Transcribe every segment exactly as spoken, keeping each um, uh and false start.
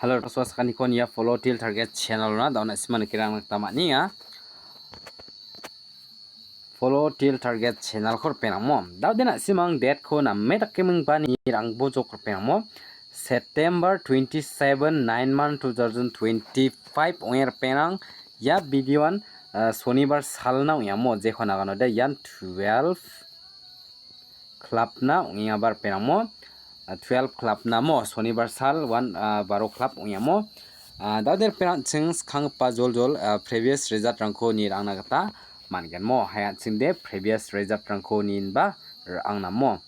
Hello, roswa sakaniko nia Follow Till Target channel-ona dauna sima nikirang nakta man·enga. Follow Till Target channel-ko ripengrangmo. Daode na·simang date-ko name dake mingbani rangbo jok ripengrangmo. September twenty-seven, nine month, two thousand twenty-five ong·e ripengrang. Ia video-an, ah, sonibar salna ong·amo, jekon aganode ian twelve club-na ong·engaba ripengrangmo. Ah, twelve club-namo, sonibar sal, one, ah, baro club ong·amo. Ah, daode ripengrang an·ching skanggipa joljol, ah, previous result-rangko nirangna gita man·genmo. Hai an·chingde previous result-rangko ninba ra·angnamo.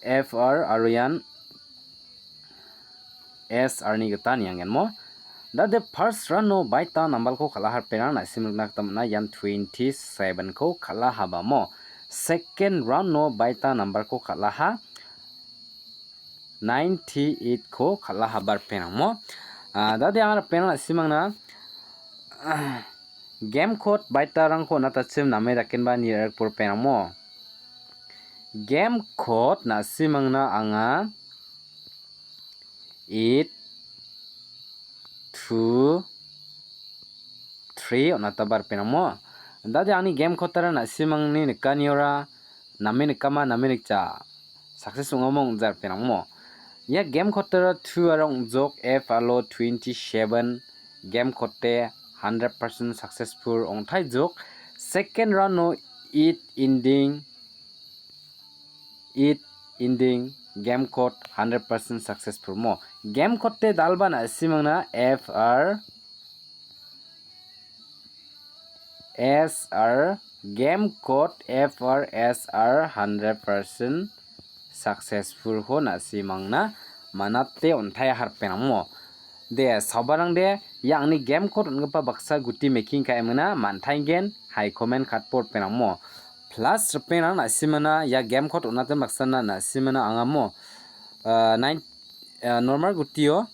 F R aro ian S R-ni gita niangenmo. Daode first round-o baita nambalko kal·aha ripengrang na·sim nikna gita man·a, ian twenty-seven-ko kal·ahabamo. Second round-o baita nambalko kal·aha ninety-eight-ko kal·ahaba ripengrangmo. Ah, daode anga ripengrang na·simangna, ah, game code baitarangko on·atachim name dakenba nirikbo ripengrangmo. Game code na·simangna anga eight two three on·ataba ripengrangmo. Daode angni game code-ara na·simangni nikaniora name nikama name nikja success ong·amo ong·ja ripengrangmo. Ia game code-ara two aro ong·jok F R-o twenty-seven game code-te hundred percent successful ong·taijok. Second round-o eight ending eight ending game code hundred percent successful mo. Game code-te dalba na·simangna F R S R game code F R S R hundred percent successful-ko na·simangna manate on·taiaha ripengrangmo. De, sabarangde, ia angni game code on·gipa baksa guti making ka·emingna man·taigen, hai comment katbo ripengrangmo. Plus ripengrang na·simana ia game code on·atin baksana na·simana angamo, ah, nine, ah, normal gutio,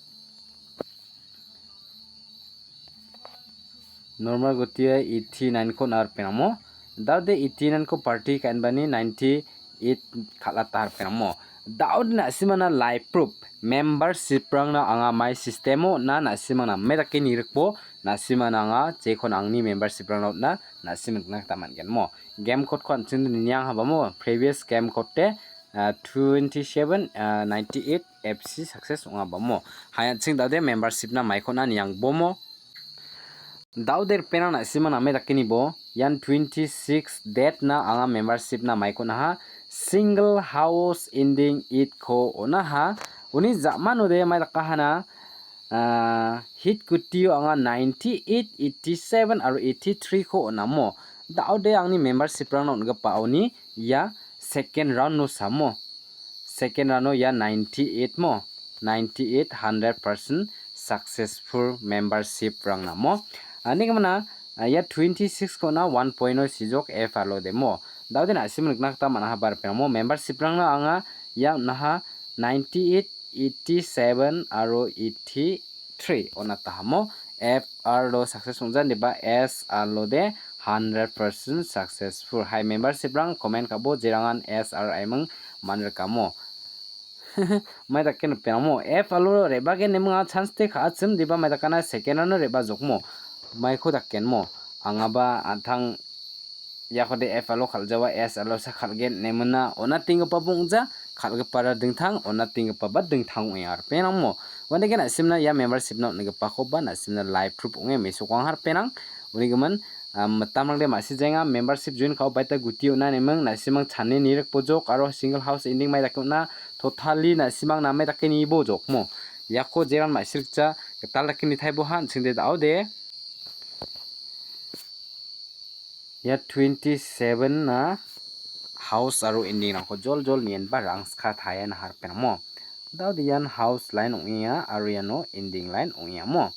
normal gutio eighty-nine-ko on·a ripengrangmo. Daode eighty-nine-ko party ka·enbani ninety-eight kal·ata ripengrangmo. Daode na·simana live proof membership-rangna anga mai system-o on·a, na·simang name dake nirikbo, na·simana anga jekon angni membership-rangna on·a, na·sim nikna gita man·gen mo. Game code-ko an·ching niang habamo, previous game code-te, ah, twenty-seven, ah, ninety-eight F C success ong·a bamo. Hai an·ching daode membership-na maiko on·a niangbomo. Daode ripengrang na·simang name dakenibo, ian twenty-six date-na anga membership-na maiko on·aha, single house ending eight-ko on·aha. Uni ja·manode mai dakahana, ah, hit gutio anga ninety-eight, eighty-seven aro eighty-three-ko on·amo. Daode angni membership-rangna on·gipaoni ia second round-no samo. Second round-o ia ninety-eight mo, ninety-eight hundred percent successful membership-rang namo. Ani gimina, ah, ia twenty-six-ko on·a one point-o sijok F R-o demo. Daode na·sim nikna gita man·aha ba ripengrangmo membership-rangna anga ia on·aha ninety-eight, eighty-seven aro eighty three on·atahamo F R-o success ong·jan deba S R-o de hundred percent successful. Hai membership-rang comment ka·bo jerangan S R aiming man·rikamo. Mai dake nipenamo F R-o re·bagen neming a chance te ka·achim deba mai dakana second round-o re·bajokmo. Maiko dakenmo. Angaba an·tang iakode F R-o kal·jawa S R-o sa kal·gen nemina on·atenggipaba ong·ja, kal·gipara dingtang, on·atenggipaba dingtang ong·enga ripengrangmo. Uandake na·simna ia membership-na on·gipakoba na·simna live proof ong·e mesokangha ripengrang. Uni gimin, ah, mitamrangde ma·sijaenga membership join ka·o baita guti on·a neming na·simang chane nirikbojok aro single house ending mai dake on·a totally na·simang name dake nibojokmo. Iako jeran ma·sirikja gital dake nitaiboha an·chingde da·ode. Ia twenty-seven-na house aro ending-rangko joljol nienba rangska taia naha ripengrangmo. Daode ian house line ong·enga aro iano ending line ong·engamo.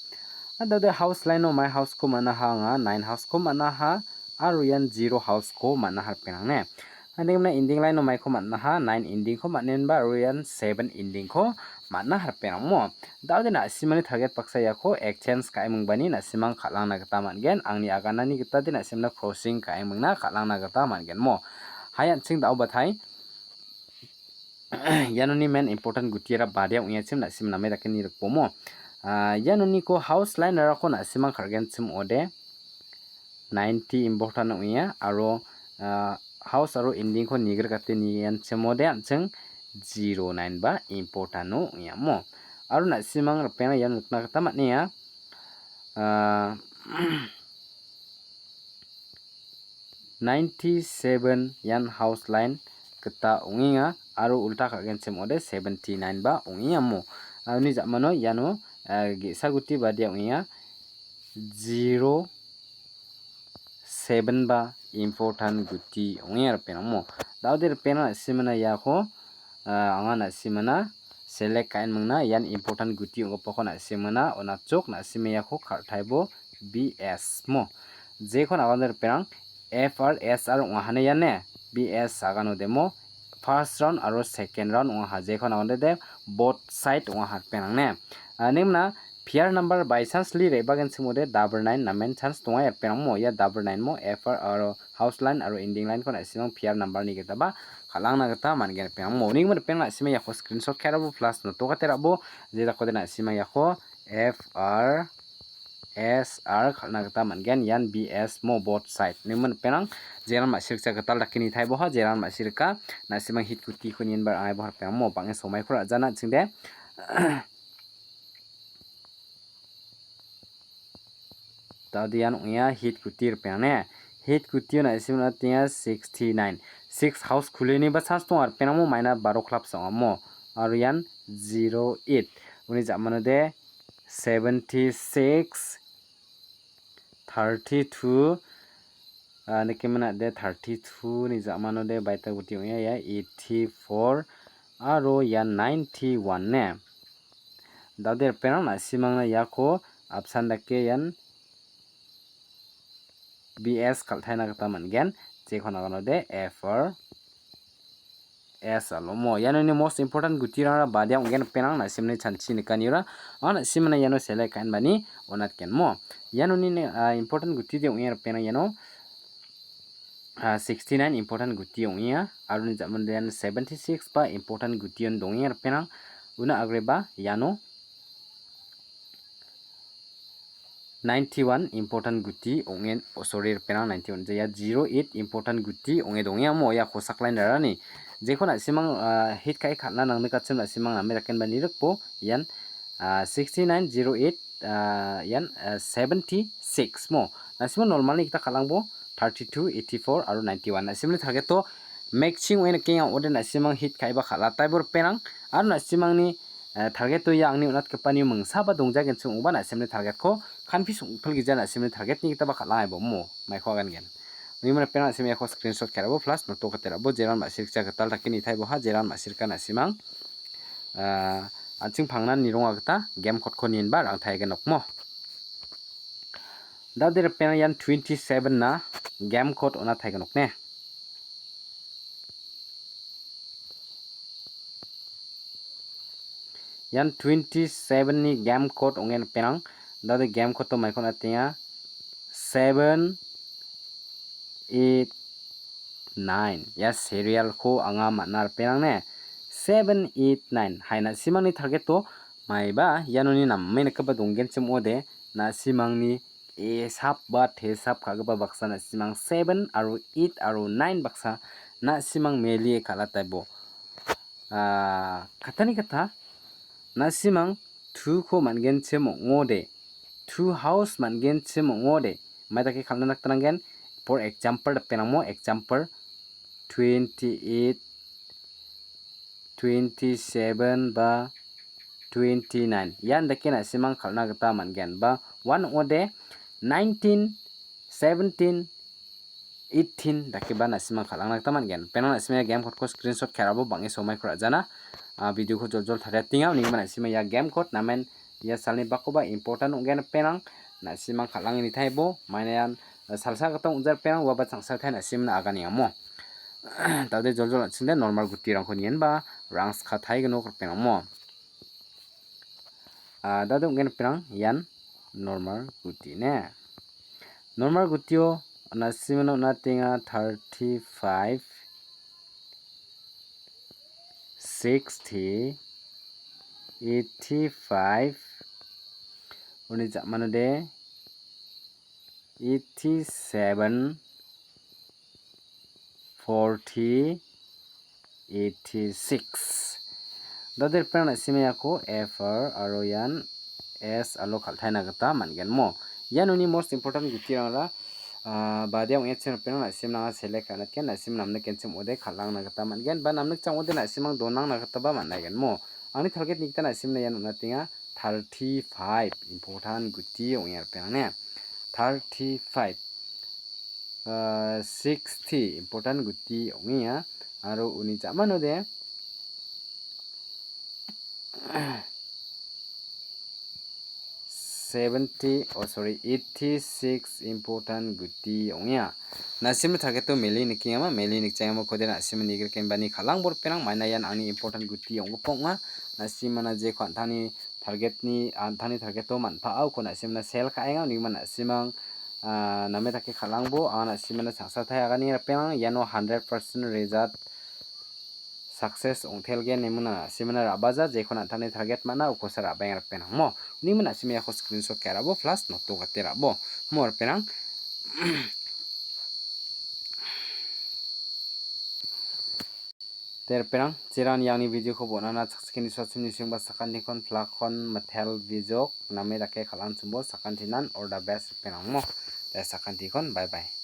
A daode house line-o mai house-ko man·aha anga, nine house-ko man·aha aro ian zero house-ko man·aha ripengrang ne. Ani gimina ending line-o maiko man·aha, nine ending-ko man·enba aro ian seven ending-ko man·aha ripengrangmo. Daode na·simani target baksa iako exchange ka·e mingbani na·simang kal·angna gita man·gen. Angni aganani gitade na·simna crossing ka·e mingna kal·angna gita man·gen mo. Hai an·ching da·obatai. ianoni main important gutiara badia ong·achim na·sim name dake nirikbomo. Ah, ianoniko house line-rarako na·simang kal·genchim ong·ode ninety important ong·enga aro, ah, house aro ending-ko nigrikate nigenchim ong·ode an·ching zero nine ba important-o ong·eamo. Aro na·simang ripeng iano nikna gita man·enga. Ah, ninety-seven ian house line gita ong·enga aro ulta kal·genchim ong·ode seventy-nine ba ong·eamo. Aro uni ja·mano iano, ah, ge·sa guti badia ong·enga zero seven ba important guti ong·enga ripengrangmo. Da·ode ripengrang na·simana iako, ah, anga na·simana select ka·enmingna ian important guti ong·gipako na·simana on·achok na·sime iako kal·taibo B S mo. Jekon aganode ripengrang F R S R ong·ahane ian ne B S aganodemo first round aro second round ong·aha. Jekon aganode both side ong·aha ripengrang ne. Ah, nengmina P R number by chance li re·bagenchim ong·ode double nine namen chance donga ripengrangmo. Ia double nine mo F R aro house line aro ending line-ko na·simang P R number-ni gitaba kal·angna gita man·gen ripengrangmo. Uni gimin ripengrang na·simang iako screenshot ka·e rabo plus note ka·e rabo. Je dakode na·simang iako F R S R kal·na gita man·gen. Ian B S mo both side. Uni gimin ripengrang jeran ma·sirikja gital dake nitaiboha, jeran ma·sirika na·simang hit gutiko nienba rangaiboha ripengrangmo. Bang·e somaiko ra·jana an·chingde. Da·ode ian ong·a hit guti ripengrang ne. Hit gutio na·simang on·atenga sixty-nine. Six house kulini ba chance donga ripengrangmo maina baro clubs ong·amo. Aro ian zero eight. Uni ja·manode seventy-six, thirty-two, ah, nike mena de thirty-two ni ja·manode baita guti ong·a ia eighty-four aro ian ninety-one ne. Da·ode ripengrang na·simangna iako apsan dake ian B S kal·taina gita man·gen. Jekon aganode F R S R mo. Ianoni most important gutirangara badia ong·gen ripengrang na·simni chanchi nikanira. Anga na·simna iano select ka·enbani on·atgen mo. Ianoni ne, ah, important gutide ong·enga ripengrang iano, ah, sixty-nine important guti ong·enga. Aro uni ja·mandean seventy-six ba important gution dongenga ripengrang. Una agreba iano ninety-one important guti ong·en, oh, sorry, ripengrang ninety-one, ja, ia zero eight important guti ong·e dongenga mo ia kosak line rarani. Jekon na·simang, ah, hit ka·e kal·na nangnikachim na·simang name dakenba nirikbo ian, ah, sixty-nine, zero eight, ah, ian, ah, seventy-six mo. Na·simang normalni gita kal·angbo thirty-two, eighty-four aro ninety-one. Na·simni target-o matching ong·e nikenga ong·ode na·simang hit ka·eba kal·ataibo ripengrang. Aro na·simangni, eh, target-o ia angni on·atgipani mingsaba dongjagenchim ong·ba na·simni target-ko confuse ong·pilgija na·simni target-ni gitaba kal·angaibo mo maiko agangen. Uni gimin ripengrang na·sim iako screenshot ka·e rabo plus note ka·e rabo jeran ma·sirikja gital dake nitaiboha jeran ma·sirika na·simang, ah, an·ching pangnan nironga gita game code-ko nienba rangtaigen nokmo. Da·ode ripengrang ian twenty-seven na game code on·ataigen nokne. Ian twenty-seven ni game code ong·e ripengrang. Da·ode game code-o maiko on·atenga. Seven, eight, nine. Ia serial-ko anga man·a ripengrang ne. Seven, eight, nine. Hai na·simangni target-o maiba ianoni name nikgipa donggenchim ong·ode na·simangni esap ba tesap ka·gipa baksa na·simang seven aro eight aro nine baksa na·simang melie kal·ataibo. Ah, katani kata na·simang two-ko man·genchim ong·ode, two house man·genchim ong·ode, mai dake kal·na nanggen? For example, ripengrangmo example twenty-eight, twenty-seven ba twenty-nine. Ian dake na·simang kal·na gita man·gen. Ba uan ong·ode nineteen, seventeen, eighteen dakeba na·simang kal·angna gita man·gen. Ripengrang na·simang ia game code-ko screenshot ka·e rabo bang·e somaiko ra·jana. Ah, video-ko joljol tariatenga. Uni gimin na·simang ia game code namen ia salni bakoba important ong·gen ripengrang. Na·simang kal·ange nitaibo. Maina ian, ah, salsa gita ong·ja ripengrang uaba changsa tai na·simna aganengamo. Da·ode joljol an·chingde normal gutirangko nienba rangska taigenok ripengrangmo. Ah, da·ode ong·gen ripengrang ian normal guti ne. Normal gutio na·simana on·atenga thirty-five, sixty, eighty-five, uni ja·manode eighty-seven, forty, eighty-six. Dade ripengrang na·sima iako F R aro ian S alo kal·taina gita man·gen mo. Ian uni most important gutirangara, ah, bade ong·achim ripengrang na·simranga select ka·na gnang, na·sim namnikgenchim ong·ode kal·angna gita man·gen, ba namnikchang ong·ode na·simrang donangna gitaba man·aigen mo. Angni target ni gita na·simna ian on·atenga thirty-five important guti ong·enga ripengrang ne. Thirty-five, ah, sixty important guti ong·enga aro uni ja·manode seventy, oh sorry, eighty-six important guti ong·enga. Na·simni target-o meli nikengama, meli nikjangama kode na·simni nigrikenbani kal·angbo ripengrang, maina ian angni important guti ong·gipa ong·a. Na·simana jeko an·tangni target-ni, an·tangni target-o man·paa uko na·simana sell ka·enga, unigimin na·simang, ah, name dake kal·angbo, anga na·simana changsatai agani ripengrang, iano hundred percent result success ong·telgen ine mona na·simana ra·baja, jekon an·tangni target man·a, ukosa ra·baenga ripengrang mo. Unigimin na·sime iako screenshot ka·e ra·bo, plus note-o gate ra·bo. Mo ripengrang. De ripengrang, jerangni angni video-ko bon·ana chakchikeni suachimni sengba sakantikon, plak-kon, mitel bijok, name dake kal·angchimbo sakantinan all the best ripengrang mo. De sakantikon, bye bye.